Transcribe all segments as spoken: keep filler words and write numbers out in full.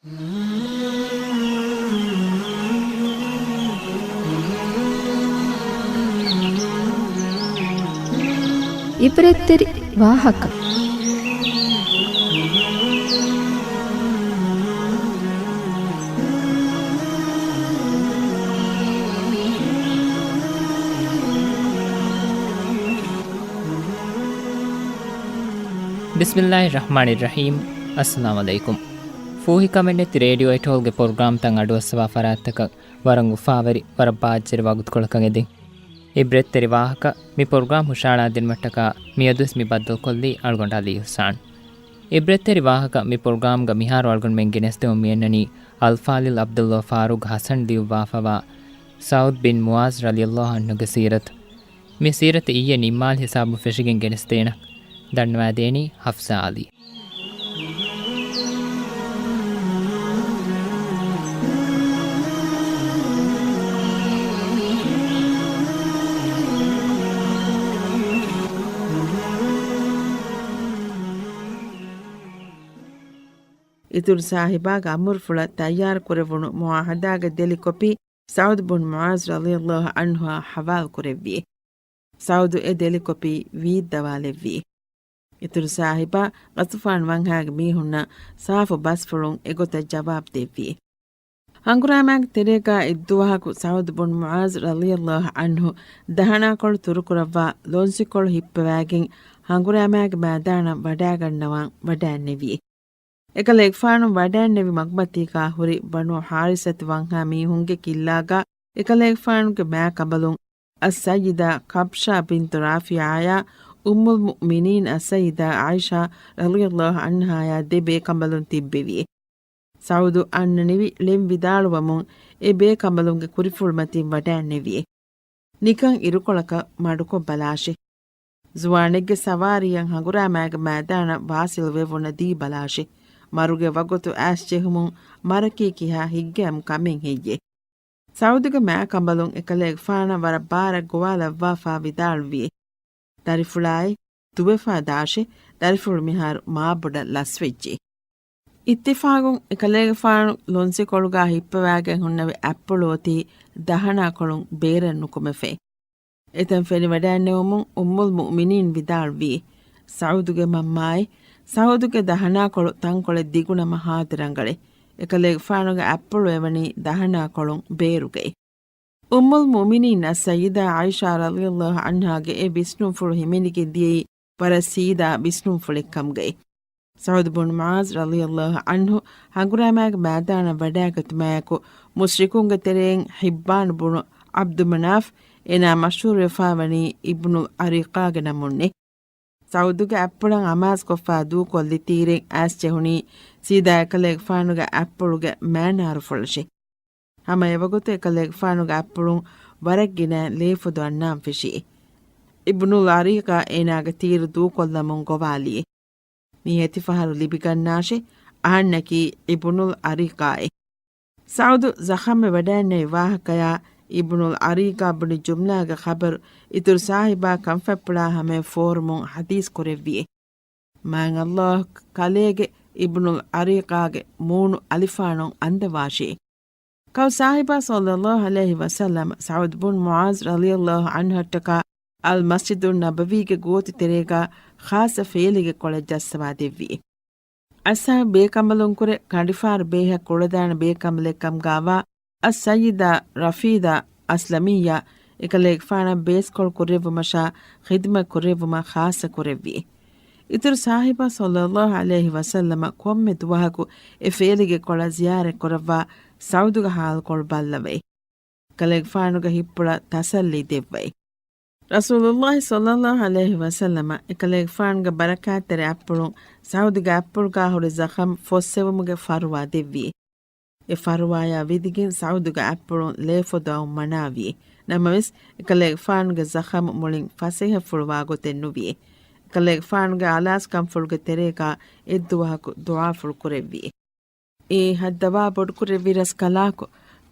ޢިބްރަތްތެރި ވާހަކަ. ބިސްމިއްލާހި ރަޙްމާނި ރަޙީމް. އައްސަލާމު ޢަލައިކުމް. ފޫހިކަމެއް ނެތި ރޭޑިއޯ އެޓޯލްގެ ޕްރޮގްރާމްތައް އަޑުއައްސަވާ ފަރާތްތަކަށް ވަރަށް އުފާވެރި، ވަރަށް ބާއްޖަވެރި ވަގުތުކޮޅަކަށް އެދެން. ޢިބްރަތްތެރި ވާހަކަ މި ޕްރޮގްރާމް ހުށަހަޅާދިނުމަށްޓަކާ މިއަދުވެސް މި ބައްދަލުކޮށްލީ އަޅުގަނޑު ޢަލީ އިޙްސާން. ޢިބްރަތްތެރި ވާހަކަ މި ޕްރޮގްރާމްގަ މިހާރު އަޅުގަނޑުމެން ގެނެސްދެމުން މިއަންނަނީ އަލްފާޟިލް ޢަބްދުﷲ ފާރޫޤް ޙަސަން ލިޔުއްވާފަވާ ސަޢުދް ބިން މުޢާޛް ރަޟިޔަﷲ ޢަންހުގެ ސީރަތު. މި ސީރަތު އިއްޔެ ނިންމާލި ހިސާބުން ފެށިގެން ގެނެސްދޭނަން. ދަންނަވާދޭނީ ޙަފްޞާ ޢަލީ. އިތުރު ސާހިބާގެ އަމުރުފުޅަށް ތައްޔާރު ކުރެވުނު މުޢާހަދާގެ ދެލި ކޮޕީ ސަޢުދު ބުން މުޢާޛް ރަޟިޔަﷲ ޢަންހުއާ ޙަވާލު ކުރެއްވި. ސަޢުދު އެ ދެލި ކޮޕީ ވީއްދަވާލެއްވި. އިތުރު ސާހިބާ ޣަޠުފާން ވަންހާގެ މީހުންނަށް ސާފު ބަސްފުޅުން އެގޮތަށް ޖަވާބު ދެއްވި. ހަނގުރާމާގެ ތެރޭގާ އެއްދުވަހަކު ސަޢުދު ބުން މުޢާޛް ރަޟިޔަﷲ ޢަންހު ދަހަނާކޮޅު ތުރުކުރައްވާ ލޮންސިކޮޅު ހިއްޕަވާގެން ހަނގުރާމާގެ މައިދާނަށް ވަޑާގަންނަވާން ވަޑައިންނެވި. އެކަލޭގެފާނު ވަޑައިންނެވި މަގުމަތީގާ ހުރި ބަނޫ ޙާރިސަތު ވަންހާ މީހުންގެ ކިއްލާގާ އެކަލޭގެފާނުގެ މާކަނބަލުން އައްސައްޔިދާ ކަބްޝާ ބިންތު ރާފިޢާޔާ އުއްމުލް މުއުމިނީން އައްސައްޔިދާ ޢާއިޝާ ރަޟިޔަﷲ ޢަންހާޔާ ދެ ބޭކަނބަލުން ތިއްބެވި. ސަޢުދު އަންނަނިވި ޅެން ވިދާޅުވަމުން އެ ބޭކަނބަލުންގެ ކުރިފުޅުމަތިން ވަޑައިންނެވި. ނިކަން އިރުކޮޅަކަށް މަޑުކޮށް ބަލާށި. ޒުވާނެއްގެ ސަވާރީއަށް ހަނގުރާމާގެ މައިދާނަށް ވާސިލު ވެވުނަ ދީ ބަލާށި. މަރުގެ ވަގުތު އައިސް ޖެހުމުން މަރަކީ ކިހާ ހިތްގައިމު ކަމެއް ހެއްޔޭ؟ ސަޢުދުގެ މާކަނބަލުން އެކަލޭގެފާނަށް ވަރަށް ބާރަށް ގޮވާލައްވާފާ ވިދާޅުވި. ދަރިފުޅާއި، ދުވެފާ ދާށި، ދަރިފުޅު މިހާރު މާބޮޑަށް ލަސްވެއްޖެ. އިއްތިފާގުން އެކަލޭގެފާނު ލޮންސިކޮޅުގާ ހިއްޕަވާގެން ހުންނެވި އަތްޕުޅު އޮތީ ދަހަނާކޮޅުން ބޭރަށް ނުކުމެފައި. އެތަން ފެނިވަޑައިންނެވުމުން އުއްމުލް މުއުމިނީން ވިދާޅުވީ، ސަޢުދުގެ މަންމާއޭ، ސަޢުދުގެ ދަހަނާކޮޅު ތަންކޮޅެއް ދިގުނަމަ ހާދަ ރަނގަޅޭ. އެކަލޭގެފާނުގެ އަތްޕުޅު އެވަނީ ދަހަނާކޮޅުން ބޭރުގައި. އުއްމުލް މުއުމިނީން އައްސައްޔިދާ ޢާއިޝާ ރަޟިޔަﷲ ޢަންހާގެ އެ ވިސްނުންފުޅު ހިމެނިގެން ދިޔައީ ވަރަށް ސީދާ ވިސްނުންފުޅެއްކަމުގައި. ސަޢުދު ބުން މުޢާޛް ރަޟިޔަﷲ ޢަންހު ހަނގުރާމާގެ މައިދާނަށް ވަޑައިގަތުމާއެކު، މުޝްރިކުންގެ ތެރެއިން ޙިއްބާން ބުނު ޢަބްދު މަނާފް، އޭނާ މަޝްހޫރުވެފާވަނީ އިބްނުލް ޢަރީޤާގެ ނަމުންނޭ. ސަޢުދުގެ އަތްޕުޅަށް އަމާޒުކޮށްފާ ދޫކޮށްލި ތީރެއް އައިސް ޖެހުނީ ސީދާ އެކަލޭގެފާނުގެ އަތްޕުޅުގެ މައިނާރުފުޅަށޭ. ހަމަ އެވަގުތު އެކަލޭގެފާނުގެ އަތްޕުޅުން ވަރަށް ގިނަ ލޭފޮދު އަންނާން ފެށި. އިބްނުލް ޢަރީޤާ އޭނާގެ ތީރު ދޫކޮށްލަމުން ގޮވާލި. މީ އެތި ފަހަރު ލިބިގަންނާށޭ، އަހަންނަކީ އިބްނުލް ޢަރީޤާއޭ. ސަޢުދު ޒަޚަމްވެ ވަޑައިންނެވި ވާހަކަޔާ އިބްނުލް ޢަރީޤާ ބުނި ޖުމްލާގެ ޚަބަރު އިތުރު ސާހިބާ ކަންފަތްޕުޅާ ހަމަޔަށް ފޯރުމުން ޙަދީޘް ކުރެއްވި. މާތް ﷲ ކަލޭގެ އިބްނުލް ޢަރީޤާގެ މޫނު އަލިފާނުން އަންދަވާށި. ކައު ސާހިބާ ޞައްލަﷲ ޢަލައިހި ވަސައްލަމަ ސަޢުދު ބުން މުޢާޛް ރަޟިޔަﷲ ޢަންހަށްޓަކާ އަލް މަސްޖިދުއް ނަބަވީގެ ގޯތި ތެރޭގާ ޚާއްޞަ ފޭލިގެ ކޮޅެއް ޖައްސަވާ ދެއްވި. އަސްހާބު ބޭކަނބަލުންކުރެ ކަނޑިފާރު ބޭހަށް ކުޅަދާނަ ބޭކަނބަލެއް ކަމުގާވާ އައްސައްޔިދާ ރަފީދާ އަސްލަމިއްޔާ އެކަލޭގެފާނަށް ބޭސްކޮޅު ކުރެއްވުމަށާ ޚިދުމަތް ކުރެއްވުމަށް ޚާއްޞަ ކުރެއްވި. އިތުރު ޞާޙިބާ ޞައްލައްލާހު ޢަލައިހި ވަސައްލަމަ ކޮންމެ ދުވަހަކު އެ ފޭލިގެ ކޮޅަށް ޒިޔާރަތް ކުރައްވާ ސަޢުދުގެ ޙާލުކޮޅު ބައްލަވައި، ކަލޭގެފާނުގެ ހިތްޕުޅަށް ތަސައްލީ ދެއްވައި. ރަސޫލުއްލާހި ޞައްލައްލާހު ޢަލައިހި ވަސައްލަމަ އެކަލޭގެފާނުގެ ބަރަކާތްތެރި އަތްޕުޅުން ސަޢުދުގެ އަތްޕުޅުގާ ހުރި ޒަޚަމް ފޮއްސެވުމުގެ ފަރުވާ ދެއްވި. އެ ފަރުވާޔާ ވިދިގެން ސަޢުދުގެ އަތްޕުޅުން ލޭފޮދު އައުން މަނާވި. ނަމަވެސް، އެކަލޭގެފާނުގެ ޒަޚަމު މުޅިން ފަސޭހަފުޅުވާ ގޮތެއް ނުވި. އެކަލޭގެފާނުގެ އަލާސްކަންފުޅުގެ ތެރޭގާ އެއްދުވަހަކު ދުޢާފުޅު ކުރެއްވި. އެ ހައްދަވާ ބޮޑުކުރެއްވި ރަސްކަލާކޮ،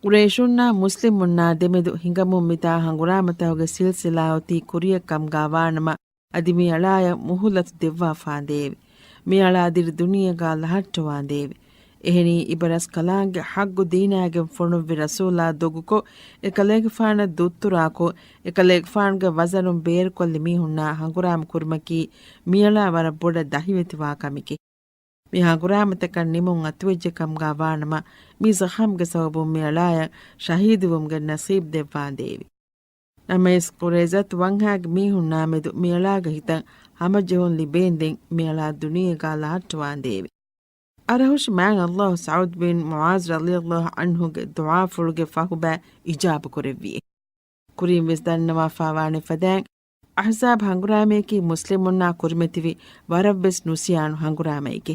ޤުރައިޝުންނާ މުސްލިމުންނާ ދެމެދު ހިނގަމުން މިތާ ހަނގުރާމަތަކުގެ ސިލްސިލާ އޮތީ ކުރިއަށް ކަމުގާ ވާނަމަ، އަދި މި އަޅާޔަށް މުހުލަތު ދެއްވާފާނދޭވެ. މި އަޅާ ދިރި ދުނިޔޭގާ ލަހައްޓަވާނދޭވެ. އެހެނީ، އިބަރަސްކަލާނގެ ޙައްޤު ދީނާގެން ފޮނުއްވި ރަސޫލާ ދޮގުކޮށް، އެކަލޭގެފާނަށް ދުއްތުރާކޮށް، އެކަލޭގެފާނުގެ ވަޒަނުން ބޭރުކޮށްލި މީހުންނާ ހަނގުރާމަ ކުރުމަކީ މިއަޅާ ވަރަށް ބޮޑަށް ދަހިވެތިވާ ކަމެކޭ. މި ހަނގުރާމަތަކަށް ނިމުން އަތުވެއްޖެ ކަމުގަ ވާނަމަ، މި ޒަޚަމްގެ ސަބަބުން މިއަޅާޔަށް ޝަހީދުވުމުގެ ނަސީބު ދެއްވާނދޭވެ. ނަމަވެސް، ޤުރައިޒަތު ވަންހާގެ މީހުންނާމެދު މިއަޅާގެ ހިތަށް ހަމަޖެހުން ލިބޭންދެން މިއަޅާ ދުނިޔޭގާ ލަހައްޓަވާނދޭވެ. އަރަހުށި މާތް ﷲ ސަޢުދު ބިން މުޢާޛް ރަޟިޔަﷲ ޢަންހުގެ ދުޢާފުޅުގެ ފަހުބައި އިޖާބަ ކުރެއްވިއޭ. ކުރިން ވެސް ދަންނަވާފާވާނެ ފަދައިން، އަޙްޒާބް ހަނގުރާމަޔަކީ މުސްލިމުންނާ ކުރިމަތިވި ވަރަށްވެސް ނުސިޔާނު ހަނގުރާމައެކޭ.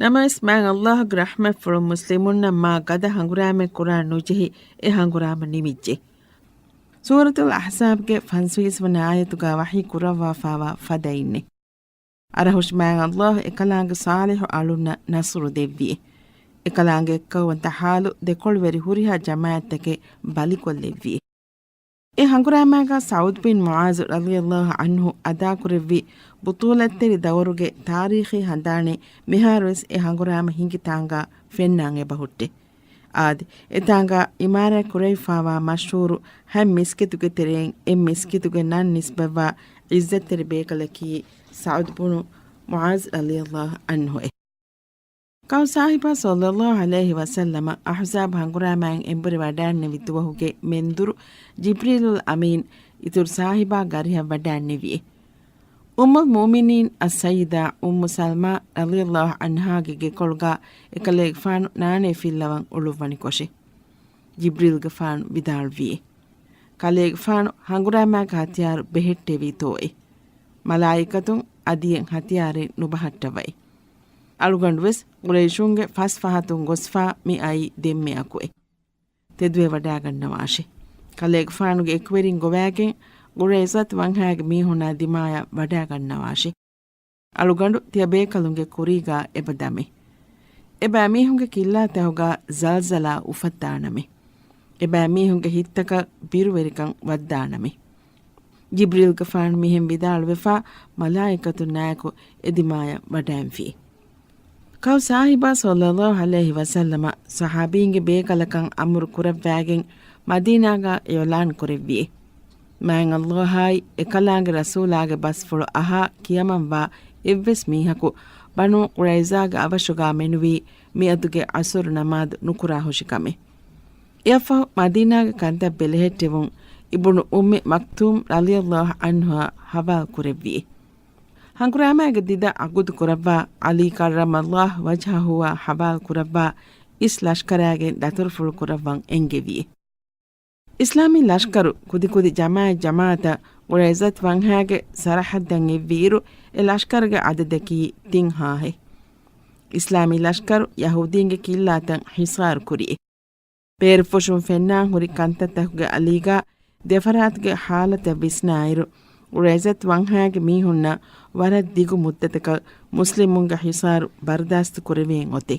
ނަމަވެސް، މާތް ﷲގެ ރަޙްމަތްފުޅުން މުސްލިމުންނަށް މާ ގަދަ ހަނގުރާމައެއް ކުރާން ނުޖެހި، އެ ހަނގުރާމަ ނިމިއްޖެ. ސޫރަތުލް އަޙްޒާބްގެ ފަންސަވީސް ވަނަ އާޔަތުގާ ވަޙީ ކުރައްވާފާވާ ފަދައިންނޭ. އަރަހުށި މާތް ﷲ އެކަލާނގެ ޞާލިޙު އަޅުންނަށް ނަޞްރު ދެއްވިއޭ. އެކަލާނގެ އެއްކައުވަންތަ ޙާލު ދެކޮޅުވެރި ހުރިހާ ޖަމާޢަތްތަކެއް ބަލިކޮށްލެއްވިއޭ. އެ ހަނގުރާމާގާ ސަޢުދު ބިން މުޢާޛު ރަޟިޔަﷲ ޢަންހު އަދާކުރެއްވި ބުޠޫލަތްތެރި ދައުރުގެ ތާރީޚީ ހަނދާނެއް މިހާރުވެސް އެ ހަނގުރާމަ ހިނގި ތާނގާ ފެންނާން އެބަހުއްޓޭ. އާދެ، އެތާނގާ އިމާރާތް ކުރެވިފާވާ މަޝްހޫރު ހަތް މިސްކިތުގެ ތެރެއިން އެއް މިސްކިތުގެ ނަން ނިސްބަތްވާ ޢިއްޒަތްތެރި ބޭކަލަކީ ސަޢުދު ބުނު މުޢާޛް ރަޟިޔަﷲ ޢަންހުއޭ. ކައު ސާހިބާ ޞައްލަﷲ ޢަލައިހި ވަސައްލަމަ އަޙްޒާބް ހަނގުރާމައިން އެނބުރި ވަޑައިންނެވި ދުވަހުގެ މެންދުރު ޖިބްރީލުލް އަމީން އިތުރު ސާހިބާ ގަރިހަށް ވަޑައިންނެވިއޭ. އުއްމުލް މުއުމިނީން އައްސައްޔިދާ އުއްމު ސަލްމާ ރަޟިޔަﷲ ޢަންހާގެ ގެކޮޅުގާ އެކަލޭގެފާނު ނާނޭ ފިއްލަވަން އުޅުއްވަނިކޮށޭ. ޖިބްރީލްގެފާނު ވިދާޅުވިއޭ. ކަލޭގެފާނު ހަނގުރާމާގެ ހަތިޔާރު ބެހެއްޓެވީތޯއޭ؟ މަލާއިކަތުން އަދިއެއް ހަތިޔާރެއް ނުބަހައްޓަވައި. އަޅުގަނޑުވެސް ޤުރައިޝުންގެ ފަސް ފަހަތުން ގޮސްފާ މި އައީ ދެންމެ އަކުއޭ. ތެދުވެވަޑާގަންނަވާށި. ކަލޭގެފާނުގެ އެކުވެރިން ގޮވާގެން ޤުރައިޒަތު ވަންހާގެ މީހުންނާ ދިމާޔަށް ވަޑާގަންނަވާށި. އަޅުގަނޑު ތިޔަބޭކަލުންގެ ކުރީގާ އެބަ ދަމޭ. އެބައިމީހުންގެ ކިއްލާތަކުގާ ޒަލްޒަލާ އުފައްދާނަމޭ. އެބައިމީހުންގެ ހިތްތަކަށް ބިރުވެރިކަން ވައްދާނަމޭ. ޖިބްރީލްގެފާނު މިހެން ވިދާޅުވެފާ، މަލާއިކަތުންނާއެކު އެދިމާޔަށް ވަޑައިންފި. ކައު ސާހިބާ ޞައްލަﷲ ޢަލައިހި ވަސައްލަމަ ޞަޙާބީންގެ ބޭކަލަކަށް އަމުރު ކުރައްވާގެން މަދީނާގާ އިޢުލާން ކުރެއްވިއޭ. މާތް ﷲ އާއި އެކަލާނގެ ރަސޫލާގެ ބަސްފުޅު އަހާ ކިޔަމަންވާ އެއްވެސް މީހަކު ބަނޫ ޤުރައިޒާގެ އަވަށުގާ މެނުވީ މިއަދުގެ ޢަޞުރު ނަމާދު ނުކުރާހުށިކަމޭ. އެއަށްފަހު މަދީނާގެ ކަންތައް ބެލެހެއްޓެވުން އިބްނު އުއްމި މަކްތޫމް ރަޟިޔަﷲ ޢަންހުއާ ޙަވާލު ކުރެއްވިއޭ. ހަނގުރާމާގެ ދިދަ ޢަޤުދު ކުރައްވާ ޢަލީ ކައްރަމަﷲ ވަޖްހަހުއާ ޙަވާލު ކުރައްވާ އިސް ލަޝްކަރާގެން ދަތުރުފުޅު ކުރައްވަން އެންގެވިއޭ. އިސްލާމީ ލަޝްކަރު ކުދިކުދި ޖަމާޢަތް ޖަމާޢަތަށް ޤުރައިޒަތު ވަންހާގެ ސަރަޙައްދަށް އެއްވިއިރު، އެ ލަޝްކަރުގެ ޢަދަދަކީ ތިން ހާހެއް. އިސްލާމީ ލަޝްކަރު ޔަހޫދީންގެ ކިއްލާތައް ޙިޞާރު ކުރިއޭ. ބޭރުފުށުން ފެންނާން ހުރި ކަންތައްތަކުގެ އަލީގާ ދެފަރާތުގެ ޙާލަތަށް ވިސްނާއިރު، ޤުރައިޒަތު ވަންހާގެ މީހުންނަށް ވަރަށް ދިގު މުއްދަތަކަށް މުސްލިމުންގެ ޙިޞާރު ބަރުދާސްތު ކުރެވޭން އޮތޭ.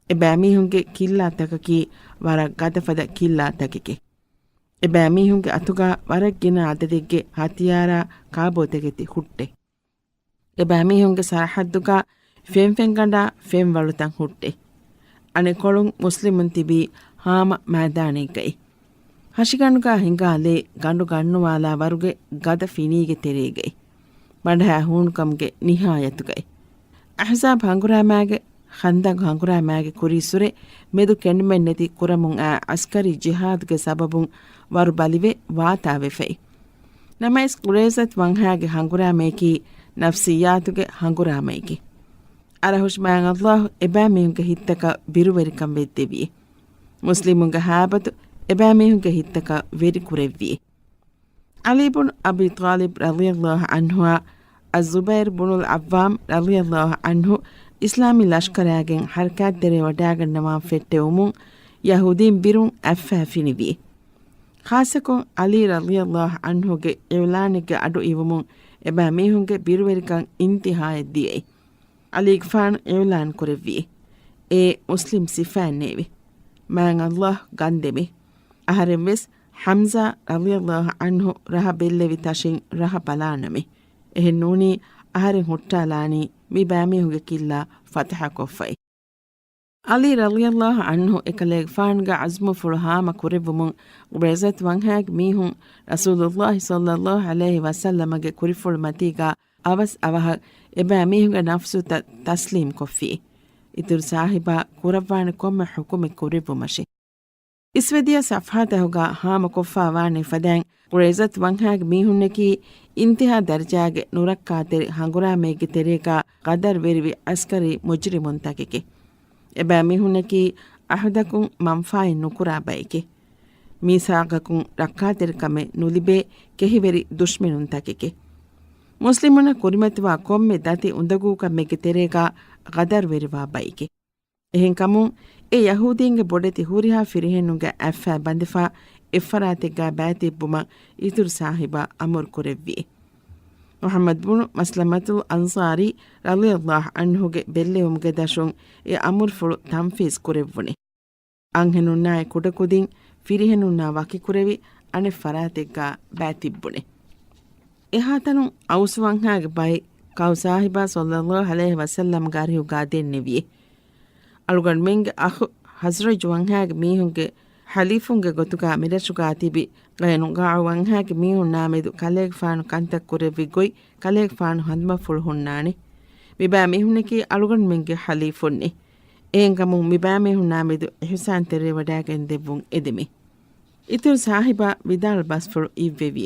އެބައިމީހުންގެ ކިއްލާތަކަކީ ވަރަށް ގަދަފަދަ ކިއްލާތަކެކޭ. އެބައިމީހުންގެ އަތުގާ ވަރަށް ގިނަ އަދަދެއްގެ ހަތިޔާރާ ކާބޯތަކެތި ހުއްޓޭ. އެބައިމީހުންގެ ސަރަޙައްދުގާ ފެންފެންގަނޑާ ފެންވަޅުތައް ހުއްޓޭ. އަނެއްކޮޅުން މުސްލިމުން ތިބީ ހާމަ މައިދާނެއްގައި. ހަށިގަނޑުގާ ހިނގާ ލޭ ގަނޑު ގަންނުވާލާ ވަރުގެ ގަދަ ފިނީގެ ތެރޭގައި. ބަނޑަހައި ހޫނުކަމުގެ ނިހާޔަތުގައި. އަޙްޒާބް ހަނގުރާމާގެ، ޚަންދަޤް ހަނގުރާމާގެ ކުރީއްސުރެ މެދު ކެނޑުމެއްނެތި ކުރަމުން އައި ޢަސްކަރީ ޖިހާދުގެ ސަބަބުން ވަރު ބަލިވެ ވާތާވެފައި. ނަމަވެސް ޤުރައިޒަތު ވަންހާގެ ހަނގުރާމަޔަކީ ނަފްސިއްޔާތުގެ ހަނގުރާމައެކޭ. އަރަހުށި މާތް ﷲ އެބައިމީހުންގެ ހިތްތަކަށް ބިރުވެރިކަން ވެއްދެވިއޭ. މުސްލިމުންގެ ހައިބަތު އެބައިމީހުންގެ ހިތްތަކަށް ވެރި ކުރެއްވިއޭ. ޢަލީ ބުނު އަބީ ޠާލިބް ރަޟިޔަﷲ ޢަންހުއާ އައްޒުބައިރު ބުނުލް ޢައްވާމް ރަޟިޔަﷲ ޢަންހު އިސްލާމީ ލަޝްކަރާގެން ޙަރަކާތްތެރޭ ވަޑާގަންނަވާން ފެއްޓެވުމުން ޔަހޫދީން ބިރުން އަތްފައި ފިނިވި. ޚާއްޞަކޮށް ޢަލީ ރަޟިޔަﷲ ޢަންހުގެ އިޢުލާނެއްގެ އަޑު އިވުމުން އެބައިމީހުންގެ ބިރުވެރިކަން އިންތިހާއަށް ދިޔައީ. ޢަލީގެފާނު އިޢުލާން ކުރެއްވި. އޭ މުސްލިމް ސިފައެއްނޭވި. މާތް ﷲ ގަންދެމޭ. އަހަރެން ވެސް ޙަމްޒާ ރަޟިޔަﷲ ޢަންހު ރަހަ ބެއްލެވި ތަށިން ރަހަ ބަލާނަމޭ. އެހެން ނޫނީ އަހަރެން ހުއްޓާލާނީ މި ބައިމީހުންގެ ކިއްލާ ފަތަޙަކޮށްފައި. ޢަލީ ރަޟިޔަﷲ ޢަންހު އެކަލޭގެފާނުގެ ޢަޒްމުފުޅު ހާމަ ކުރެއްވުމުން، ޤުރައިޒަތު ވަންހާގެ މީހުން ރަސޫލުﷲ ޞައްލަﷲ ޢަލައިހި ވަސައްލަމަގެ ކުރިފުޅު މަތީގަ އަވަސް އަވަހަށް އެބައިމީހުންގެ ނަފްސުތައް ތަސްލީމް ކޮށްފި. އިތުރު ސާހިބާ ކުރައްވާނެ ކޮންމެ ޙުކުމެއް ކުރެއްވުމަށެ. އިސްވެދިޔަ ޞަފްޙާތަކުގަ ހާމަކޮށްފަ ވާނެ ފަދައިން، ޤުރައިޒަތު ވަންހާގެ މީހުންނަކީ އިންތިހާ ދަރަޖާގެ ނުރައްކާތެރި ހަނގުރާމައެއްގެ ތެރޭގަ ޣަދަރުވެރިވި ޢަސްކަރީ މުޖްރިމުންތަކެކެ. އެބައިމީހުންނަކީ ޢަހުދަކުން މަންފާއެއް ނުކުރާ ބައެކެ. މީސާޤަކުން ރައްކާތެރިކަމެއް ނުލިބޭ ކެހިވެރި ދުޝްމިނުންތަކެކެ. މުސްލިމުންނަށް ކުރިމަތިވާ ކޮންމެ ދަތި އުނދަގޫކަމެއްގެ ތެރޭގަ ޣަދަރުވެރިވާ ބައެކެ. އެހެންކަމުން، އެ ޔަހޫދީންގެ ބޮޑެތި ހުރިހާ ފިރިހެނުންގެ އަތްފައި ބަނދެފަ އެއްފަރާތެއްގަ ބައިތިއްބުމަށް އިތުރު ސާހިބާ އަމުރު ކުރެއްވި. މުޙައްމަދު ބުނު މަސްލަމަތުލް އަންޞާރީ ރަޟިޔަﷲ ޢަންހުގެ ބެއްލެވުމުގެ ދަށުން އެ އަމުރުފުޅު ތަންފީޒް ކުރެއްވުނެ. އަންހެނުންނާއި ކުޑަކުދިން ފިރިހެނުންނާ ވަކިކުރެވި އަނެއް ފަރާތެއްގަ ބައިތިއްބުނެ. އެހާތަނުން އައުސް ވަންހާގެ ބައެއް ކައު ސާހިބާ ޞައްލަﷲ ޢަލައިހި ވަސައްލަމްގެ އަރިހުގަ ދެންނެވި. އަޅުގަނޑުމެންގެ އަޚު ޚަޒްރަޖު ވަންހާގެ މީހުންގެ ޙަލީފުންގެ ގޮތުގަ މިރަށުގަ ތިބި ޤައިނުޤާޢު ވަންހާގެ މީހުންނާމެދު ކަލޭގެފާނު ކަންތައް ކުރެއްވި ގޮތް ކަލޭގެފާނު ހަނދުމަފުޅު ހުންނާނެ. މިބައިމީހުންނަކީ އަޅުގަނޑުމެންގެ ޙަލީފުންނޭ. އެހެންކަމުން މިބައިމީހުންނާމެދު އިޙުސާންތެރިވެވަޑައިގެން ދެއްވުން އެދެމެ. އިތުރު ސާހިބާ ވިދާޅު ބަސްފުޅު އިއްވެވި.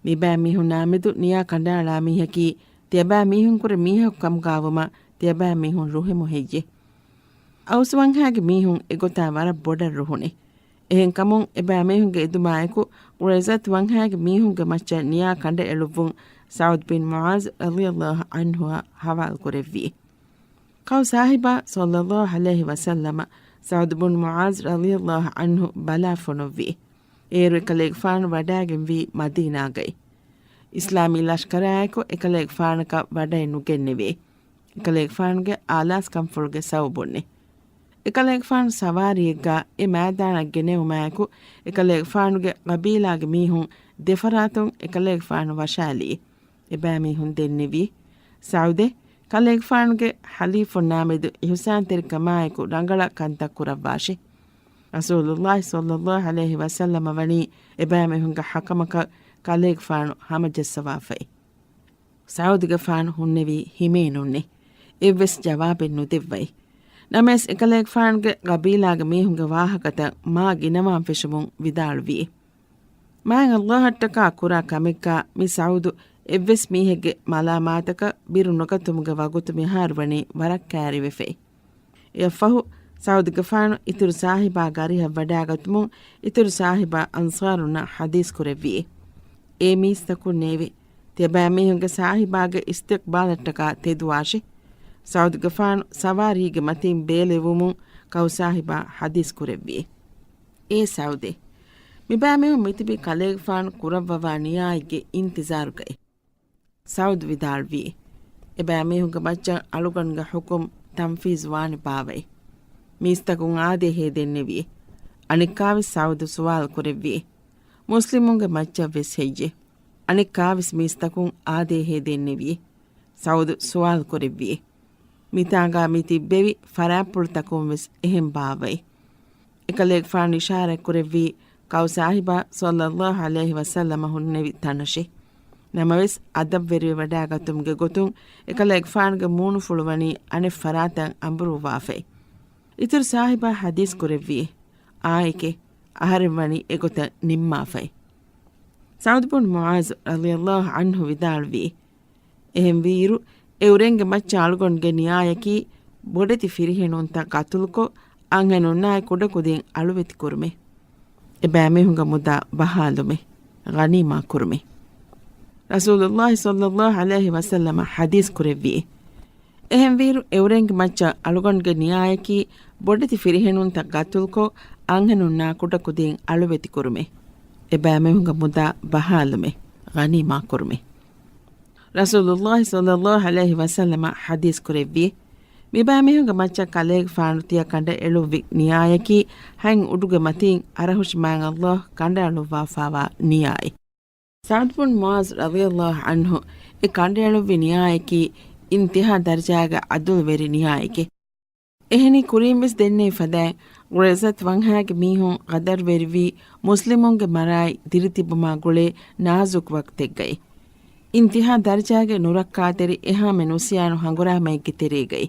މިބައިމީހުންނާމެދު ނިޔާ ކަނޑައަޅާ މީހަކީ، ތިޔަބައިމީހުންކުރެ މީހަކު ކަމުގާވުމަށް ތިޔަބައިމީހުން ރުހެމު ހެއްޔެ؟ އައުސް ވަންހާގެ މީހުން އެގޮތާ ވަރަށް ބޮޑަށް ރުހުނެ. އެހެންކަމުން އެބައިމީހުންގެ އެދުމާއެކު ޤުރައިޒަތު ވަންހާގެ މީހުންގެ މައްޗަށް ނިޔާ ކަނޑައެޅުއްވުން ސަޢުދު ބިން މުޢާޒް ރަޟިޔަﷲ ޢަންހުއަށް ޙަވާލު ކުރެއްވި. ކައު ސާހިބާ ޞައްލަﷲ ޢަލައިހި ވަސައްލަމަ ސަޢުދު ބުން މުޢާޒް ރަޟިޔަﷲ ޢަންހު ބަލާ ފޮނުއްވި. އޭރު އެކަލޭގެފާނު ވަޑައިގެންވީ މަދީނާގައި. އިސްލާމީ ލަޝްކަރާއެކު އެކަލޭގެފާނަކަށް ވަޑައެއް ނުގެންނެވި. އެކަލޭގެފާނުގެ އާލާސްކަންފުޅުގެ ސަބަބުންނެ. އެކަލޭގެފާނު ސަވާރީއެއްގަ އެ މައިދާނަށް ގެނެވުމާއެކު، އެކަލޭގެފާނުގެ ޤަބީލާގެ މީހުން ދެފަރާތުން އެކަލޭގެފާނު ވަށާލީ. އެބައިމީހުން ދެންނެވީ، ސަޢުދޭ، ކަލޭގެފާނުގެ ޙަލީފުންނާމެދު އިޙުސާންތެރިކަމާއެކު ރަނގަޅަށް ކަންތައް ކުރައްވާށި. ރަސޫލުﷲ ޞައްލަﷲ ޢަލައިހި ވަސައްލަމަ ވަނީ އެބައިމީހުންގެ ޙަކަމަކަށް ކަލޭގެފާނު ހަމަޖައްސަވާފައި. ސަޢުދުގެފާނު ހުންނެވީ ހިމޭނުންނެ. އެއްވެސް ޖަވާބެއް ނުދެއްވައި. ނަމަވެސް އެކަލޭގެފާނުގެ ޤަބީލާގެ މީހުންގެ ވާހަކަތައް މާ ގިނަވާން ފެށުމުން ވިދާޅުވީ. މާތް ﷲ އަށްޓަކާ ކުރާ ކަމެއްގާ މި ސަޢުދު އެއްވެސް މީހެއްގެ މަލާމާތަކަށް ބިރު ނުގަތުމުގެ ވަގުތު މިހާރު ވަނީ ވަރަށް ކައިރިވެފައި. އެއަށްފަހު، ސަޢުދުގެފާނު އިތުރު ސާހިބާގެ އަރިހަށް ވަޑައިގަތުމުން އިތުރު ސާހިބާ އަންޞާރުންނަށް ޙަދީޘް ކުރެއްވި. އޭ މީސްތަކުންނޭވެ! ތިޔަބައިމީހުންގެ ސާހިބާގެ އިސްތިޤްބާލަށްޓަކާ ތެދުވާށި. ސަޢުދުގެފާނު ސަވާރީގެ މަތީން ބޭލެވުމުން ކައު ސާހިބާ ޙަދީޘް ކުރެއްވި. އޭ ސަޢުދޭ! މިބައިމީހުން މިތިބީ ކަލޭގެފާނު ކުރައްވަވާ ނިޔާއެއްގެ އިންތިޒާރުގައި. ސަޢުދު ވިދާޅުވީ، އެބައިމީހުންގެ މައްޗަށް އަޅުގަނޑުގެ ޙުކުމް ތަންފީޒު ވާނެ ބާވައި. މީސްތަކުން އާދޭހޭ ދެންނެވި. އަނެއްކާވެސް ސަޢުދު ސުވާލު ކުރެއްވި. މުސްލިމުންގެ މައްޗަށް ވެސް ހެއްޔެ؟ އަނެއްކާވެސް މީސްތަކުން އާދޭހޭ ދެންނެވި. ސަޢުދު ސުވާލު ކުރެއްވި. މިތާނގާ މި ތިއްބެވި ފަރާތްޕުޅުތަކުން ވެސް އެހެން ބާވައި. އެކަލޭގެފާނު އިޝާރާތް ކުރެއްވީ، ކައު ސާހިބާ ޞައްލަﷲ ޢަލައިހި ވަސައްލަމަ ހުންނެވި ތަނަށޭ. ނަމަވެސް، އަދަބްވެރިވެވަޑައިގަތުމުގެ ގޮތުން އެކަލޭގެފާނުގެ މޫނުފުޅު ވަނީ އަނެއް ފަރާތަށް އަނބުރުއްވާފައި. އިތުރު ސާހިބާ ޙަދީޘް ކުރެއްވީ، އާއެކޭ، އަހަރެން ވަނީ އެގޮތަށް ނިންމާފައި. ސަޢުދު ބުން މުޢާޒު ރަޟިޔަﷲ ޢަންހު ވިދާޅުވީ، އެހެންވީއިރު، އެއުރެންގެ މައްޗަށް އަޅުގަނޑުގެ ނިޔާޔަކީ ބޮޑެތި ފިރިހެނުންތައް ޤަތުލުކޮށް، އަންހެނުންނާއި ކުޑަކުދިން އަޅުވެތިކުރުމޭ. އެބައިމީހުންގެ މުދާ ބަހާލުމޭ، ޣަނީމާ ކުރުމޭ. ރަސޫލުﷲ ޞައްލަﷲ ޢަލައިހި ވަސައްލަމަ ޙަދީޘް ކުރެއްވި. އެހެންވީއިރު، އެއުރެންގެ މައްޗަށް އަޅުގަނޑުގެ ނިޔާޔަކީ ބޮޑެތި ފިރިހެނުންތައް ޤަތުލުކޮށް، އަންހެނުންނާ ކުޑަކުދިން އަޅުވެތިކުރުމޭ. އެބައިމީހުންގެ މުދާ ބަހާލުމޭ، ޣަނީމާ ކުރުމޭ. ރަސޫލުﷲ ޞައްލަﷲ ޢަލައިހި ވަސައްލަމަ ޙަދީޘް ކުރެއްވި، މިބައިމީހުންގެ މައްޗަށް ކަލޭގެފާނު ތިޔަ ކަނޑައެޅުއްވި ނިޔާޔަކީ، ހަތް އުޑުގެ މަތީން އަރަހުށި މާތް ﷲ ކަނޑައަޅުއްވާފައިވާ ނިޔާއެއް. ސަޢުދު ބުން މުޢާޒު ރަޟިޔަﷲ ޢަންހު އެ ކަނޑައެޅުއްވި ނިޔާޔަކީ، އިންތިހާ ދަރަޖާގެ ޢަދުލުވެރި ނިޔާއެކޭ. އެހެނީ ކުރީން ވެސް ދެންނެވި ފަދައިން، ގުރައިޒަތު ވަންހާގެ މީހުން ޣަދަރުވެރިވީ މުސްލިމުންގެ މަރާއި ދިރިތިބުމާ ގުޅޭ ނާޒުކު ވަގުތެއްގައި. އިންތިހާ ދަރަޖާގެ ނުރައްކާތެރި އެހާމެ ނުސިޔާނު ހަނގުރާމައެއްގެ ތެރޭގައި.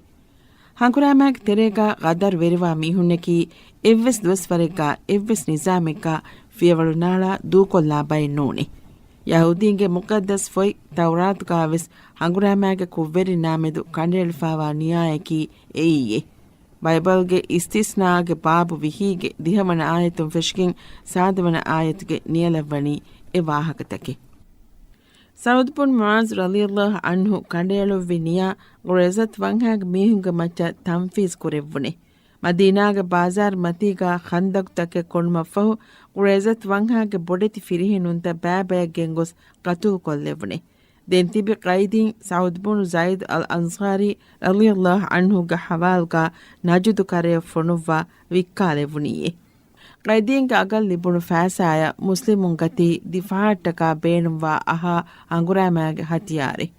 ހަނގުރާމައިގެ ތެރޭގަ ގަދަރު ވެރިވާ މީހުންނަކީ އެއްވެސް ދުވަސްވަރެއްގަ އެއްވެސް ނިޒާމެއްގަ ފިޔަވަޅު ނާޅާ ދޫކޮށްލާ ބައެއް ނޫނޭ. ޔަހޫދީންގެ މުޤައްދަސް ފޮތް ތައުރާތުގަ ވެސް ހަނގުރާމައިގެ ކުށްވެރިންނާ މެދު ކަނޑައެޅިފައިވާ ނިޔާއަކީ އެއީއޭ. ބައިބަލްގެ އިސްތިސްނާގެ ބާބު ވިހީގެ ދިހަވަނަ އާޔަތުން ފެށިގެން ސާދަވަނަ އާޔަތުގެ ނިޔަލަށްވަނީ އެ ވާހަކަތަކެއް. ސަޢުދު ބުން މުޢާޛް ރަޟިޔަﷲ ޢަންހު ކަނޑައެޅުއްވި ނިޔާ ގުރައިޒަތު ވަންހާގެ މީހުންގެ މައްޗަށް ތަންފީޒް ކުރެއްވުނެ. މަދީނާގެ ބާޒާރު މަތީގަ ޚަންދަޤުތަކެއް ކޮނުމަށްފަހު، ގުރައިޒަތު ވަންހާގެ ބޮޑެތި ފިރިހެނުންތައް ބައިބަޔަށް ގެންގޮސް ޤަތުލުކޮށްލެވުނެ. ދެން ތިބި ޤައިދީން ސަޢުދު ބުނު ޒައިދު އަލް އަންޞާރީ ރަޟިޔަﷲ ޢަންހުގެ ހަވާލުގަ ނަޖުދު ކަރަޔަށް ފޮނުއްވާ ވިއްކާލެވުނީއޭ. ޤައިދީންގެ އަގަށް ލިބުނު ފައިސާއަށް މުސްލިމުން ގަތީ ދިފާޢަށްޓަކާ ބޭނުންވާ އަހާ ހަނގުރާމައިގެ ހަތިޔާރެއް.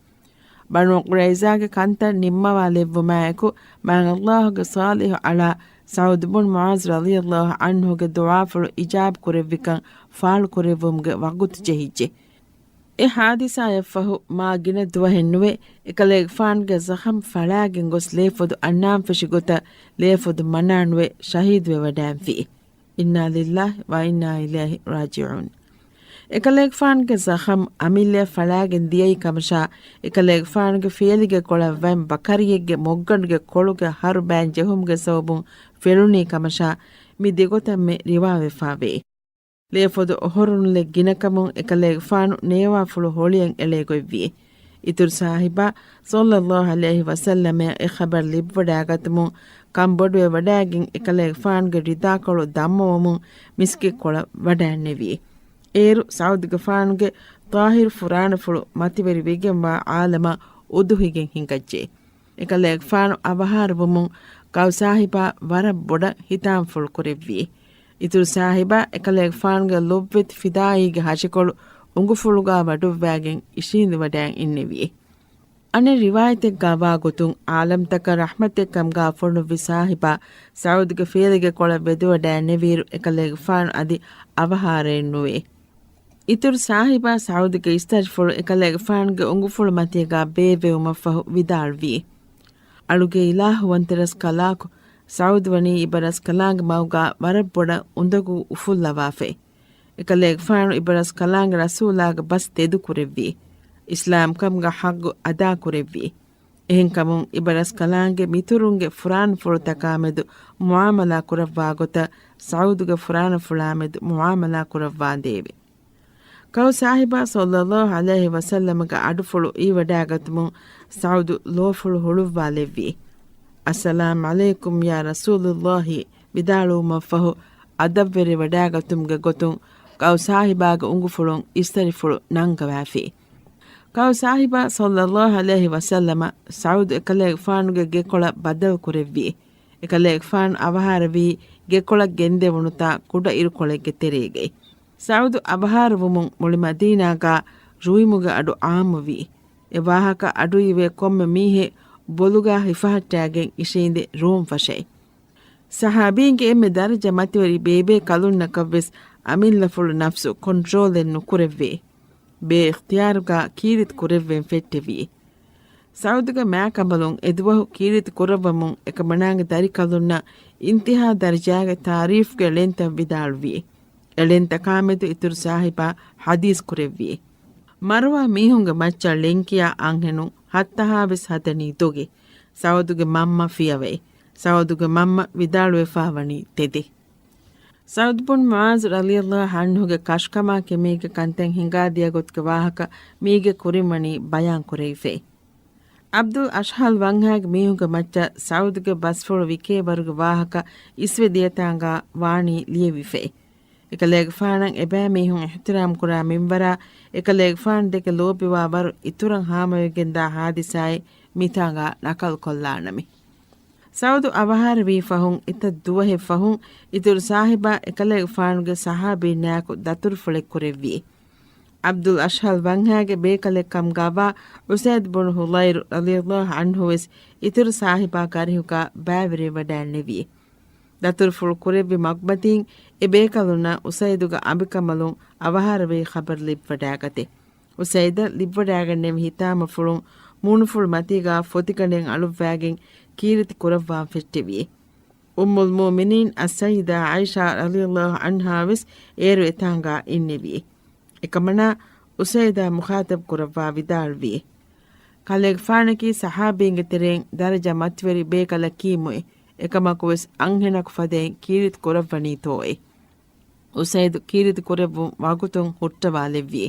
ބަނޫ ޤުރައިޒާގެ ކަންތައް ނިންމަވާލެއްވުމާއެކު، މާތް ﷲ ގެ ޞާލިޙު އަޅާ ސަޢުދު ބުން މުޢާޛް ރަޟިޔަﷲ ޢަންހުގެ ދުޢާފުޅު އިޖާބު ކުރެއްވިކަން ފާޅުކުރެއްވުމުގެ ވަގުތު ޖެހިއްޖެ. އެ ޙާދިސާއަށްފަހު މާ ގިނަ ދުވަހެއްނުވެ، އެކަލޭގެފާނުގެ ޒަޚަމް ފަޅާގެން ގޮސް ލޭފޮދު އަންނާން ފެށި ގޮތަށް ލޭފޮދު މަނާނުވެ ޝަހީދުވެވަޑައިންފި. އިންނާ ލިއްލާހި ވަ އިންނާ އިލައިހި ރާޖިޢޫން. އެކަލޭގެފާނުގެ ޒަޚަމް އަމިއްލައަށް ފަޅާގެން ދިޔައީ ކަމަށާ، އެކަލޭގެފާނުގެ ފިޔަލިގެ ކޮޅަށް ވަތް ބަކަރިއެއްގެ މޮއްގަނޑުގެ ކޮޅުގެ ހަރު ބައިން ޖެހުމުގެ ސަބަބުން ފެޅުނީ ކަމަށާ، މި ދެގޮތަށް މި ރިވާވެފަވޭ. ލޭފޮދު އޮހޮރުނުލެއް ގިނަކަމުން އެކަލޭގެފާނު ނޭވާފުޅު ހޮޅިއަށް އެޅޭގޮތްވި. އިތުރު ސާހިބާ ޞައްލަﷲ ޢަލައިހި ވަސައްލަމައަށް އެ ޚަބަރު ލިބިވަޑައިގަތުމުން ކަންބޮޑުވެވަޑައިގެން އެކަލޭގެފާނުގެ ރިދާކޮޅު ދަށްމަވަމުން މިސްކިތްކޮޅަށް ވަޑައިންނެވި. އޭރު ސަޢުދުގެފާނުގެ ޠާހިރު ފުރާނަފުޅު މަތިވެރިވެގެންވާ ޢާލަމަށް އުދުހިގެން ހިނގައްޖެ. އެކަލޭގެފާނު އަވަހާރަވުމުން ކައު ސާހިބާ ވަރަށް ބޮޑަށް ހިތާމަފުޅު ކުރެއްވި. އިތުރު ސާހިބާ އެކަލޭގެފާނުގެ ލޮބުވެތި ފިދާއީގެ ހަށިކޮޅު އުނގުފުޅުގާ ވަޑުއްވައިގެން އިށީނދެވަޑައި އިންނެވި. އަނެއް ރިވާޔަތެއްގާ ވާގޮތުން، ޢާލަމްތަކަށް ރަޙްމަތެއް ކަމުގާ ފޮނުއްވި ސާހިބާ ސަޢުދުގެ ފިޔަލިގެ ކޮޅަށް ވެދެވަޑައިންނެވިއިރު، އެކަލޭގެފާނު އަދި އަވަހާރައެއް ނުވޭ. އިތުރު ސާހިބާ ސަޢުދުގެ އިސްތަށިފުޅު އެކަލޭގެފާނުގެ އުނގުފުޅު މަތީގާ ބޭއްވެވުމަށްފަހު ވިދާޅުވީ، އަޅުގެ އިލާހުވަންތަ ރަސްކަލާކޮ، ސަޢުދު ވަނީ އިބަރަސްކަލާނގެ މަގުގާ ވަރަށް ބޮޑަށް އުނދަގޫ އުފުއްލަވާފައި. އެކަލޭގެފާނު އިބަރަސްކަލާނގެ ރަސޫލާގެ ބަސް ތެދުކުރެއްވީ. އިސްލާމްކަމުގެ ޙައްޤު އަދާކުރެއްވީ. އެހެންކަމުން އިބަރަސްކަލާނގެ މިތުރުންގެ ފުރާނަފުޅުތަކާމެދު މުޢާމަލާ ކުރައްވާ ގޮތަށް ސަޢުދުގެ ފުރާނަފުޅާމެދު މުޢާމަލާ ކުރައްވާނދޭވެ. ކައު ސާހިބާ ޞައްލަﷲ ޢަލައިހި ވަސައްލަމަގެ އަޑުފުޅު އީވަޑައިގަތުމުން ސަޢުދު ލޯފުޅު ހުޅުއްވާލެއްވީ. އައްސަލާމް ޢަލައިކުމް ޔާ ރަސޫލުﷲ ވިދާޅުވުމަށްފަހު އަދަބްވެރިވަޑައިގަތުމުގެ ގޮތުން ކައު ސާހިބާގެ އުނގުފުޅުން އިސްތަށިފުޅު ނަންގަވާފި. ކައު ސާހިބާ ޞައްލަﷲ ޢަލައިހި ވަސައްލަމަށް ސަޢުދު އެކަލޭގެފާނުގެ ގެކޮޅަށް ބަދަލު ކުރެއްވީ. އެކަލޭގެފާނު އަވަހާރަވީ ގެކޮޅަށް ގެންދެވުނުތާ ކުޑަ އިރުކޮޅެއްގެ ތެރޭގައި. ސަޢުދު އަވަހާރަވުމުން މުޅި މަދީނާގާ ރުއިމުގެ އަޑު ޢާއްމުވީ. އެ ވާހަކަ އަޑުއިވޭ ކޮންމެ މީހެއް ބޮލުގާ ހިފަހައްޓާގެން އިށީނދެ ރޫން ފަށައި. ސަޙާބީންގެ އެންމެ ދަރަޖަ މަތިވެރި ބޭބޭ ކަލުންނަކަށްވެސް އަމިއްލަފުޅު ނަފްސު ކޮންޓްރޯލެއް ނުކުރެއްވި. ބޭ އިޚްތިޔާރުގާ ކީރިތި ކުރެއްވެން ފެއްޓެވި. ސަޢުދުގެ މާކަނބަލުން އެދުވަހު ކީރިތި ކުރައްވަމުން އެކަމަނާގެ ދަރިކަލުންނަށް އިންތިހާ ދަރަޖާގެ ތާރީފްގެ ޅެންތައް ވިދާޅުވި. އެޅެންތަކާމެދު އިތުރު ސާހިބާ ޙަދީޘް ކުރެއްވި. މަރުވާ މީހުންގެ މައްޗަށް ޅެންކިޔާ އަންހެނުން ހައްތަހާވެސް ހަދަނީ ދޮގެއް. ސަޢުދުގެ މަންމަ ފިޔަވައި. ސަޢުދުގެ މަންމަ ވިދާޅުވެފާވަނީ ތެދެއް. ސަޢުދު ބުން މުޢާޛް ރަޟިޔަﷲ ޢަންހުގެ ކަށުކަމާ ކެމީގެ ކަންތައް ހިނގާދިޔަ ގޮތުގެ ވާހަކަ މީގެ ކުރިން ވަނީ ބަޔާން ކުރެވިފައި. ޢަބްދުލް އަޝްހަލް ވަންހާގެ މީހުންގެ މައްޗަށް ސަޢުދުގެ ބަސްފުޅު ވިކޭ ވަރުގެ ވާހަކަ އިސްވެ ދިޔަތާނގާ ވާނީ ލިޔެވިފައި. އެކަލޭގެފާނަށް އެބައިމީހުން އިޙްތިރާމް ކުރާ މިންވަރާ، އެކަލޭގެފާނު ދެކެ ލޯބިވާ ވަރު އިތުރަށް ހާމަވެގެންދާ ޙާދިސާއެއް މިތާނގާ ނަޤަލުކޮށްލާނަމޭ. ސަޢުދު އަވަހާރަވީ ފަހުން އެތައް ދުވަހެއް ފަހުން އިތުރު ސާހިބާ އެކަލޭގެފާނުގެ ޞަޙާބީންނާއެކު ދަތުރުފުޅެއް ކުރެއްވި. ޢަބްދުލް އަޝްހަލް ވަންހާގެ ބޭކަލެއް ކަމުގާވާ އުސައިދު ބުނު ހުޟައިރު ރަޟިޔަﷲ ޢަންހު ވެސް އިތުރު ޞާޙިބާ ގަރިހުގާ ބައިވެރިވެވަޑައިންނެވި. ދަތުރުފުޅު ކުރެއްވި މަގުމަތީން އެ ބޭކަލުންނަށް އުސައިދުގެ އަނބިކަނބަލުން އަވަހާރަވެރި ޚަބަރު ލިބިވަޑައިގަތެ. އުސައިދަށް ލިބިވަޑައިގެންނެވި ހިތާމަފުޅުން މޫނުފުޅު މަތީގާ ފޮތިގަނޑެއް އަޅުއްވައިގެން ކީރިތި ކުރައްވާން ފެއްޓެވި. އުއްމުލް މުއުމިނީން އައްސައްޔިދާ ޢާއިޝާ ރަޟިޔަﷲ ޢަންހާ ވެސް އޭރު އެތާނގާ އިންނެވި. އެކަމަނާ އުސައިދާ މުޚާޠަބު ކުރައްވާ ވިދާޅުވި، ކަލޭގެފާނަކީ ޞަޙާބީންގެ ތެރެއިން ދަރަޖަ މަތިވެރި ބޭކަލަކީމުއޭ. އެކަމަކުވެސް އަންހެނަކު ފަދައިން ކީރިތި ކުރައްވަނީތޯއޭ؟ އުސައިދު ކީރިތި ކުރެއްވުން ވަގުތުން ހުއްޓަވާލެއްވި.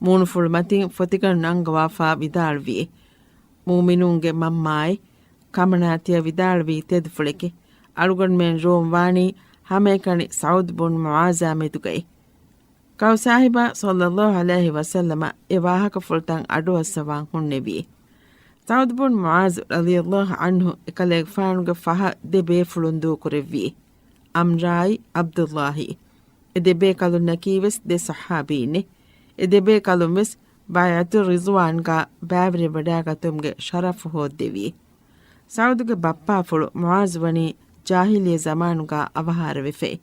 މޫނުފުޅު މަތިން ފޮތިގަނޑު ނަންގަވާފާ ވިދާޅުވި، މުއުމިނުންގެ މަންމާއޭ. ކަމަނާ ތިޔަ ވިދާޅުވީ ތެދުފުޅެކޭ. އަޅުގަނޑުމެން ރޯމް ވާނީ ހަމައެކަނި ސަޢުދު ބުން މުޢާޒާ މެދުގައި. ކައު ސާހިބާ ޞައްލައްލާހު ޢަލައިހި ވަސައްލަމަ އެ ވާހަކަފުޅުތައް އަޑުއައްސަވާން ހުންނެވި. ސަޢުދު ބުން މުޢާޒު ރަޟިޔައްލާހު ޢަންހު އެކަލޭގެފާނުގެ ފަހަށް ދެ ބޭފުޅުން ދޫކުރެއްވި. ޢަމްރާއި ޢަބްދުއްލާހި. އެ ދެބޭކަލުންނަކީ ވެސް ދެ ޞަޙާބީންނޭ. އެ ދެބޭކަލުން ވެސް ބައިޢަތު ރިޟްވާންގާ ބައިވެރިވެވަޑައިގަތުމުގެ ޝަރަފު ހޯއްދެވި. ސަޢުދުގެ ބައްޕާފުޅު މުޢާޒު ވަނީ ޖާހިލިއްޔަ ޒަމާނުގާ އަވަހާރަވެފައި.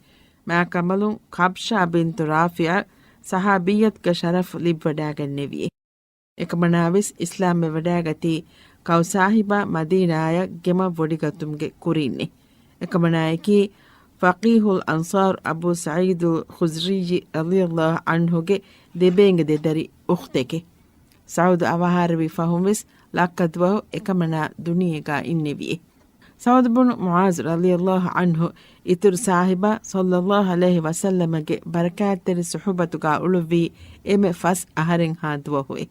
މާކަނބަލުން ކަބްޝާ ބިންތު ރާފިޢަށް ޞަޙާބިއްޔަތުގެ ޝަރަފު ލިބިވަޑައިގެންނެވި. އެކަމަނާވެސް އިސްލާމްވެވަޑައިގަތީ ކައު ސާހިބާ މަދީނާއަށް ގެމަށް ވޮޑިގަތުމުގެ ކުރިންނޭ. އެކަމަނާއަކީ ފަޤީހުލް އަންޞާރު އަބޫ ސަޢީދުލް ޚުޒްރިއްޔި ރަޟިޔައްލާހު ޢަންހުގެ ދެބޭންގެ ދެދަރި އުޚްތެކޭ. ސަޢުދު އަވަހާރަވި ފަހުން ވެސް ލައްކަ ދުވަހު އެކަމަނާ ދުނިޔޭގާ އިންނެވި. ސަޢުދު ބުނު މުޢާޒު ރަޟިޔައްލާހު ޢަންހު އިތުރު ސާހިބާ ޞައްލައްލާހު ޢަލައިހި ވަސައްލަމަގެ ބަރަކާތްތެރި ޞުޙުބަތުގާ އުޅުއްވީ އެންމެ ފަސް އަހަރެއްހާ ދުވަހުއެ.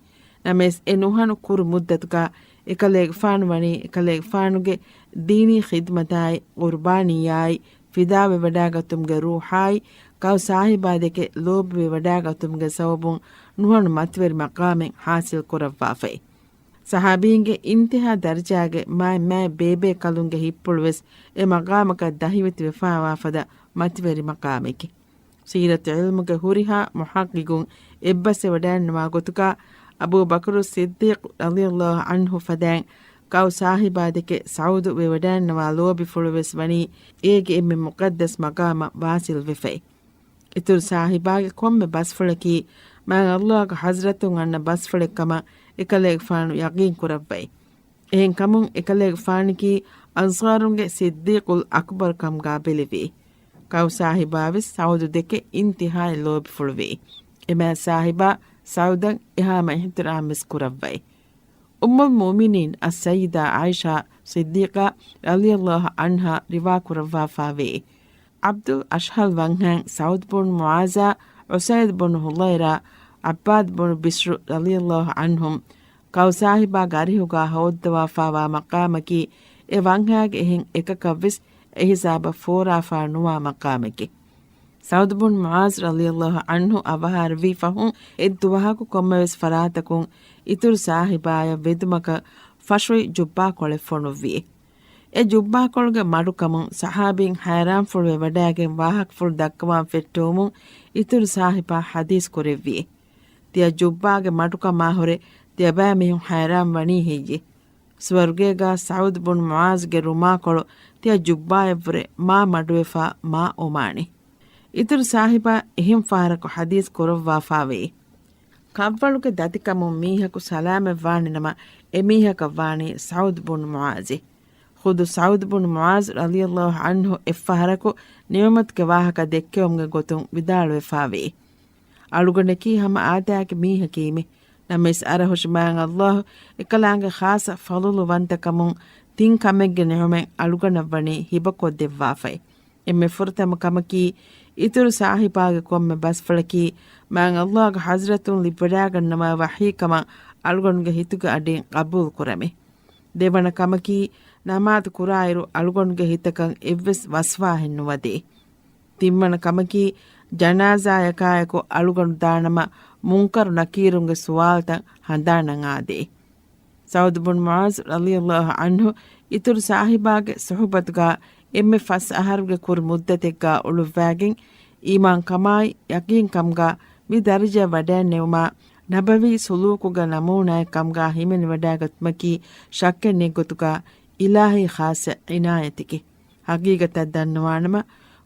ނަމަވެސް އެ ނުހަނު ކުރު މުއްދަތުގާ އެކަލޭގެފާނު ވަނީ އެކަލޭގެފާނުގެ ދީނީ ޚިދްމަތާއި ޤުރުބާނީއާއި ފިދާވެވަޑައިގަތުމުގެ ރޫޙާއި ކައު ސާހިބާދެކެ ލޯބިވެވަޑައިގަތުމުގެ ސަބަބުން ނުހަނު މަތިވެރި މަޤާމެއް ޙާޞިލް ކުރައްވާފައި. ޞަޙާބީންގެ އިންތިހާ ދަރަޖާގެ މާތް މާތް ބޭބޭކަލުންގެ ހިތްޕުޅުވެސް އެ މަޤާމަކަށް ދަހިވެތިވެފާވާ ފަދަ މަތިވެރި މަޤާމެކޭ. ސީރަތު ޢިލްމުގެ ހުރިހާ މުޙައްޤިޤުން އެއްބަސްވެވަޑައިންނަވާ ގޮތުގާ، އަބޫ ބަކުރު ޞިއްދީޤު ރަޟިޔައްލާހު ޢަންހު ފަދައިން ކައު ސާހިބާ ދެކެ ސަޢުދު ވެވަޑައިންނަވާ ލޯބިފުޅުވެސް ވަނީ އޭގެ އެންމެ މުޤައްދަސް މަޤާމަށް ވާޞިލްވެފައި. އިތުރު ސާހިބާގެ ކޮންމެ ބަސްފުޅަކީ މާތް ﷲ ގެ ޙަޟްރަތުން އަންނަ ބަސްފުޅެއްކަމަށް އެކަލޭގެފާނު ޔަޤީން ކުރައްވައި. އެހެންކަމުން އެކަލޭގެފާނަކީ އަންޞާރުންގެ ޞިއްދީޤުލް އަކްބަރު ކަމުގާ ބެލެވި. ކައު ސާހިބާވެސް ސަޢުދު ދެކެ އިންތިހާއި ލޯބިފުޅުވި. އެމާތް ސާހިބާ ސަޢުދަށް އެހާމަ އިޙްތިރާމްވެސް ކުރައްވައި. އުއްމުލް މުއުމިނީން އައްސައްޔިދާ ޢާއިޝާ ޞިއްދީޤާ ރަޟިޔައްލާހު ޢަންހާ ރިވާކުރައްވާފާވޭ، ޢަބްދުލް އަޝްހަލް ވަންހައިން ސަޢުދު ބުނު މުޢާޒާ، ޢުސައިދު ބުނު ޙުޟައިރާ، ޢައްބާދު ބުނު ބިޝްރު ރަޟިޔައްލާހު ޢަންހުމް ކައު ސާހިބާ ގަރިހުގާ ހޯއްދަވާފާވާ މަޤާމަކީ، އެ ވަންހައިގެ އެހެން އެކަކަށްވެސް އެހިސާބަށް ފޯރާފާ ނުވާ މަޤާމެކޭ. ސަޢުދު ބުން މުޢާޒް ރަޟިޔަﷲ ޢަންހު އަވަހާރަވި ފަހުން އެއްދުވަހަކު ކޮންމެވެސް ފަރާތަކުން އިތުރު ސާހިބާޔަށް ވެދުމަކަށް ފަށުވި ޖުއްބާކޮޅެއް ފޮނުއްވި. އެ ޖުއްބާކޮޅުގެ މަޑުކަމުން ޞަޙާބީން ހައިރާންފުޅުވެވަޑައިގެން ވާހަކަފުޅު ދައްކަވާން ފެއްޓެވުމުން އިތުރު ސާހިބާ ޙަދީޘް ކުރެއްވި. ތިޔަ ޖުއްބާގެ މަޑުކަމާހުރެ ތިޔަބައިމީހުން ހައިރާން ވަނީ ހެއްޔޭ؟ ސުވަރުގޭގާ ސަޢުދު ބުން މުޢާޒްގެ ރުމާކޮޅު ތިޔަ ޖުއްބާޔަށްވުރެ މާ މަޑުވެފާ މާ އޮމާނެ. އިތުރު ސާހިބާ އެހެން ފަހަރަކު ޙަދީޘް ކުރައްވާފާވެއެވެ. ކަށްވަޅުގެ ދަތިކަމުން މީހަކު ސަލާމަތްވާނެނަމަ، އެމީހަކަށް ވާނީ ސަޢުދު ބުން މުޢާޒޭ. ޚުދު ސަޢުދު ބުން މުޢާޒް ރަޟިޔަﷲ ޢަންހު އެއްފަހަރަކު ނިޢުމަތުގެ ވާހަކަ ދެއްކެވުމުގެ ގޮތުން ވިދާޅުވެފާވެއެވެ. އަޅުގަނޑަކީ ހަމަ އާދައިގެ މީހަކީމެ. ނަމަވެސް އަރަހުށި މާތް ﷲ އެކަލާނގެ ޚާއްޞަ ފަޟުލުވަންތަކަމުން ތިން ކަމެއްގެ ނިޢުމަތް އަޅުގަނޑަށްވަނީ ހިބަކޮށްދެއްވާފައި. އެންމެ ފުރަތަމަ ކަމަކީ، އިތުރު ސާހިބާގެ ކޮންމެ ބަސްފުޅަކީ މާތް ﷲ ގެ ޙަޟްރަތުން ލިބިވަޑައިގަންނަވާ ވަޙީކަމަށް އަޅުގަނޑުގެ ހިތުގެ އަޑިން ޤަބޫލު ކުރަމޭ. ދެވަނަ ކަމަކީ، ނަމާދު ކުރާއިރު އަޅުގަނޑުގެ ހިތަކަށް އެއްވެސް ވަސްވާހެއް ނުވަދޭ. ތިންވަނަ ކަމަކީ، ޖަނާޒާޔަކާއެކު އަޅުގަނޑު ދާނަމަ މުންކަރު ނަކީރުންގެ ސުވާލުތައް ހަނދާނަށް އާދޭ. ސަޢުދު ބުން މުޢާޒް ރަޟިޔަﷲ ޢަންހު އިތުރު ސާހިބާގެ ޞުޙުބަތުގާ އެންމެ ފަސް އަހަރުގެ ކުރު މުއްދަތެއްގާ އުޅުއްވައިގެން، އީމާންކަމާއި ޔަޤީންކަމުގާ މި ދަރަޖައަށް ވަޑައިންނެވުމާ، ނަބަވީ ސުލޫކުގެ ނަމޫނާއެއް ކަމުގާ ހިމެނިވަޑައިގަތުމަކީ ޝައްކެއް ނެތް ގޮތުގާ އިލާހީ ޚާއްޞަ އިނާޔަތެކޭ. ހަގީގަތަށް ދަންނަވާނަމަ،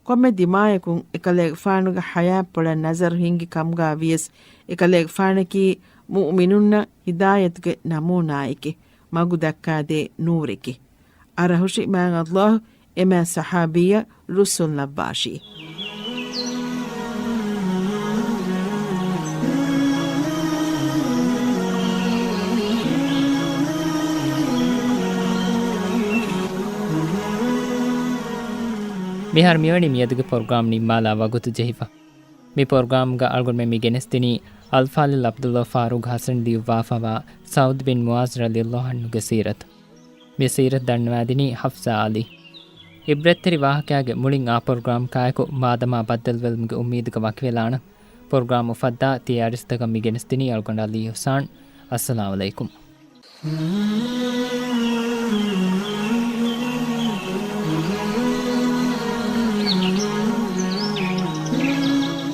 ކޮންމެ ދިމާޔަކުން އެކަލޭގެފާނުގެ ޙަޔާތްޕުޅަށް ނަޒަރު ހިންގި ކަމުގާ ވިޔަސް، އެކަލޭގެފާނަކީ މުއުމިނުންނަށް ހިދާޔަތުގެ ނަމޫނާއެކޭ، މަގު ދައްކާދޭ ނޫރެކޭ. އަރަހުށި މާތް ﷲ އެމާތް ޞަޙާބީއަށް ރުއްސުން ލައްވާށި. މިހާރު މިވަނީ މިއަދުގެ ޕްރޮގްރާމް ނިންމާލާ ވަގުތު ޖެހިފަ. މި ޕްރޮގްރާމްގަ އަޅުގަނޑުމެން މި ގެނެސްދިނީ އަލްފާޟިލް ޢަބްދުﷲ ފާރޫޤް ޙަސަން ލިޔުއްވާފަވާ ސަޢުދު ބިން މުޢާޛް ރަޟިޔަﷲ ޢަންހުގެ ސީރަތު. މި ސީރަތު ދަންނަވާދިނީ ޙަފްޞާ ޢަލީ. ޢިބްރަތްތެރި ވާހަކައިގެ މުޅިން އާ ޕްރޮގްރާމް ކާއެކު މާދަމާ ބައްދަލުވެލުމުގެ އުއްމީދުގަ ވަކިވެލާނަން. ޕްރޮގްރާމް އުފައްދާ ތިޔަ އަރިސްތަކަށް މި ގެނެސްދިނީ އަޅުގަނޑު ޢަލީ އިޙްސާން. އައްސަލާމު ޢަލައިކުމް.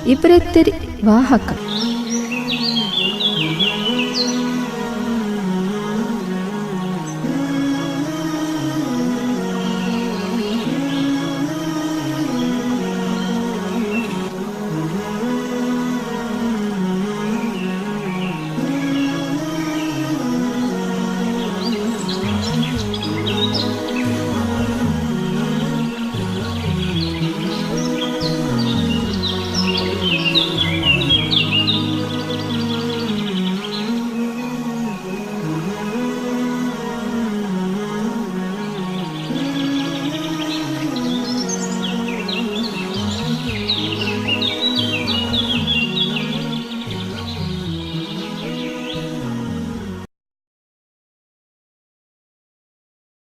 ޢިބްރަތްތެރި ވާހަކަ.